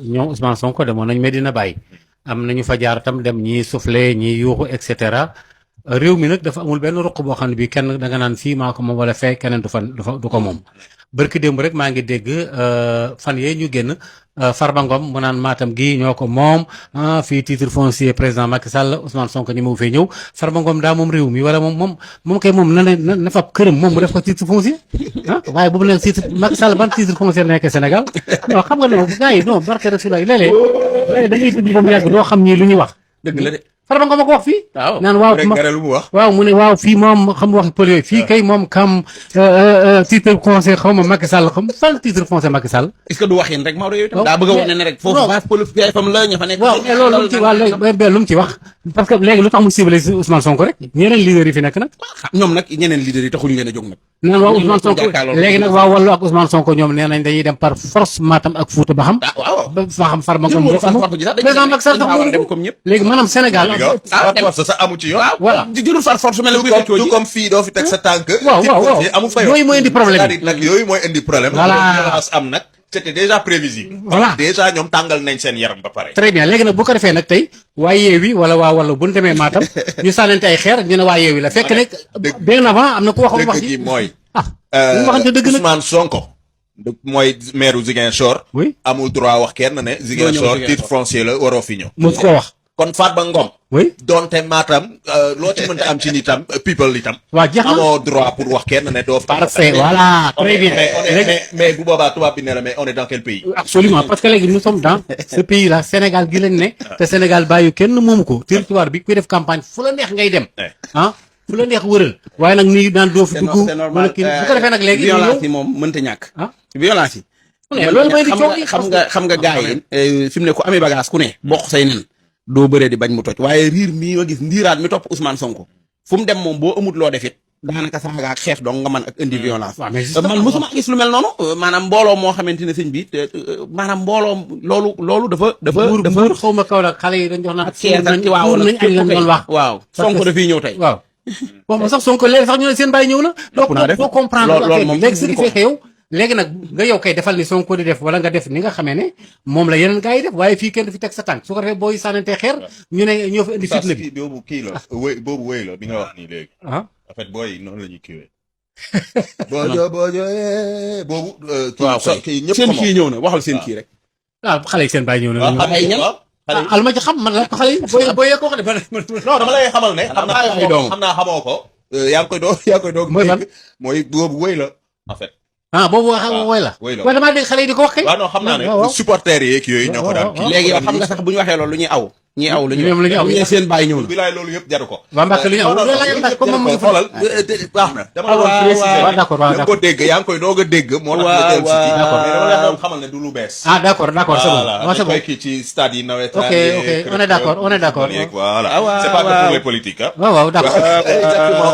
ñoom Ousmane Sonko demoon nañ Medina Baye am nañu fa jaar tam dem ñii soufflé ñii yuuxu et cetera réew mi nag dafa amul benn ruq boo xam ne bii kenn da nga naan fii maa ko moom wala fee keneen du ko moom. barki démb rek maa ngi dégg fan yee ñu génn Farba Ngom mu naan Matam gii ñoo ko moom fii titre foncier président Macky Sall Ousmane Sonko ñi mu fee ñëw Farba Ngom daa moom réew mi wala moom kay moom na fab këram moom mu def ko titre foncier waaye boobu nag titre Macky Sall ban titre foncier nekk Sénégal non xam nga ne gars yi non barke Rasulullah léeg-léeg da ngay tëdd ba mu yàgg doo xam ñii lu ñuy wax. dëgg la de. Farba Ngom a ko wax fii. waaw naan waaw mu ne waaw fii moom xam waxi pël yooyu fii kay moom kam titre foncier xaw ma Macky Sall xam fan titre foncier Macky Sall. est-ce que du wax yéen rek Maodo yooyu tam daa bëgg a wax ne rek foofu base politique fam la ña fa nekk. waaw mais loolu lu mu ci waa léegi lu mu ci wax parce que léegi lu tax mu ciblé Ousmane Sonko rek ñeneen leader yi fi nekk nag. ñoom nag ñeneen leader yi taxuñu leen a jóg nag. naan waaw Ousmane Sonko léegi nag waaw Wallu ak Ousmane Sonko ñoom nee nañ dañuy dem par force Matam ak Fouta ba xam. ba xam Farba Ngom président Macky Sall tax dem comme ñëpp. léegi maanaam Sénégal. sa amu ci yoon. voilà jërul far force mel tout comme fii doo fi teg sa tànk. waaw amu fa yoon yooyu mooy indi problème c'est-à-dire nag yooyu mooy indi problème. voilà violence am nag c'était déjà prévisible. voilà déjà ñoom tàngal nañ seen yaram ba pare. très bien léegi nag bu ko defee nag tey waa Yewwi wala waa Wallu bu ñu demee Matam ñu sànnante ay xeer ñu ne waa Yewwi la fekk ne bien avant am na ku waxoon wax dëgg gi mooy. ñu waxante dëgg nag Ousmane Sonko. mooy maire Ziguinchor. oui amul droit wax kenn ne. Ziguinchor titre foncier la waroo fi ñëw. mosu ko wax. kon Farba Ngom. oui donte Matam loo ci mënta am ci nitam people itam. waa jeex na amoo droit pour wax kenn ne doo. parfait voilà très bien. mais bu boobaa tubaab bi ne la mais on est dans quel pays. absolument parce que léegi nous sommes dans ce pays là Sénégal gi lañ ne. te Sénégal bàyyi kenn moomu ko. territoire bi kuy def campagne fu la neex ngay dem. fu la neex wëral. waaye nag nii daan doo fi dugg. c'est normal bu ko defee nag léegi. violence yi moom mënta ñàkk. violence yi. loolu mooy di coow yi xam nga gars yi fi mu ne ku amee bagage ku ne bokk say nen doo bëree di bañ mu toj waaye riir mii ma gis ndiiraat mi topp Ousmane Sonko fu mu dem moom boo amut loo defit daanaka saaga ak xeex donc nga mën ak indi violence man mosuma gis lu mel noonu maanaam mbooloo moo xamante ne sëñ bi maanaam mbooloo loolu dafa xaw ma kaw la xale yi dañ jox naan xeex ak waaw nañ añ lañ doon wax waaw Sonko dafiy ñëw tey waaw bon sax Sonko léegi sax ñu ne seen bàyyi ñëw na doo comprendre loolu moom léegi ce qui fait que yow léegi nag nga yow kay defal ni Sonko di def wala nga def ni nga xamee ne moom la yeneen gars yi def waaye fii kenn du fi teg sa tànk su ko defee booy sànnante xeer ñu ne ñoo fi indi fitna bi boobu kii la boobu wéy la bi nga wax nii léegi en fait booy noonu la ñuy kiiwee boobu waaw seen kii ñëw na waxal seen kii rek xale yi seen bàyyi ñëw na alma ci xam man la xale yi booy ko wax de non dama lay xamal ne xam naa xamoo ko yaa ngi koy doog mooy boobu wéy la en fait boobu woy la waaye damaa dégg xale yi di ko wax kay waaw non xam naa ne supporters yeeg yooyu ñoo ko daan kii léegi yow xam nga sax bu ñu waxee loolu lu ñuy aw lu ñu aw seen bàyyi ñëw na bilaay loolu yëpp jaru ko waa Mbacke lu ñu aw comme moom xoolal baax na dama la doon préciser waaw d'accord da nga ko dégg yaa ngi koy doog a dégg moo tax nga del si kii d'accord mais dama la doon xamal ne du lu bees d'accord c'est bon voilà koy kii ci stade yi nawetaan ok on est d'accord voilà c'est pas que pour les politiques waaw d'accord exactement